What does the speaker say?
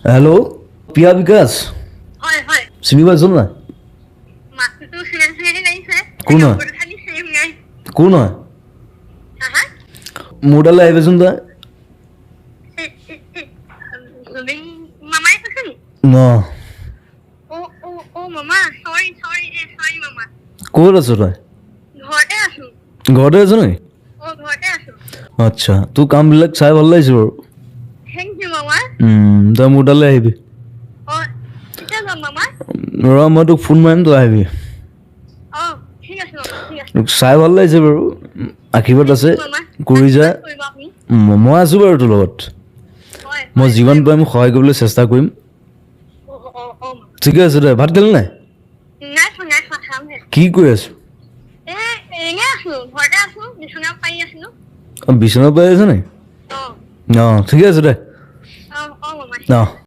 Hello' Priya বিকাশ। হয় হয়। চিনি পাইছ নাই? মাতটোতো চিনাকি চিনাকি লাগিছে। কোন হয়? নম্বৰটো খালি ছেভ নাই। কোন হয়? হা হা? মোৰ তালৈ আহিবিচোন তই। জুবিন মামাই কৈছে নি? ন। অ' অ' অ' মামা, চৰি চৰি দে, চৰি মামা। ক'ত আছ তই? ঘৰতে আছো। ঘৰতে আছ নেকি? অ', ঘৰতে আছো। আচ্ছা, তোৰ কামবিলাক চাই ভাল লাগিছে বাৰু। Thank U মামা। তই মোৰ তালৈ আহিবি। অ', কেতিয়া যাম মামা? ৰ, মই তোক ফোন মাৰিম, তই আহিবি। অ', ঠিক আছে মামা, ঠিক আছে। তোক চাই ভাল লাগিছে বাৰু, আশীৰ্বাদ আছে। মামা। কৰি যা। আশীৰ্বাদ কৰিব আপুনি। মই আছোঁ বাৰু তোৰ লগত। হয়। মই হয়, যিমান হয়। পাৰিম সহায় কৰিবলৈ চেষ্টা কৰিম। অ' অ' অ' মামা। ঠিকে আছে দে, ভাত খালি নাই? নাই খোৱা, নাই খোৱা, খামহে। কি কৰি আছ? এ এনেই আছো, ঘৰতে আছো, বিচনা পাৰি আছিলো। অঁ, বিচনাত পাৰি আছ নেকি? অ'। অঁ, ঠিকে আছে দে। অ' অ' মামা। অঁ।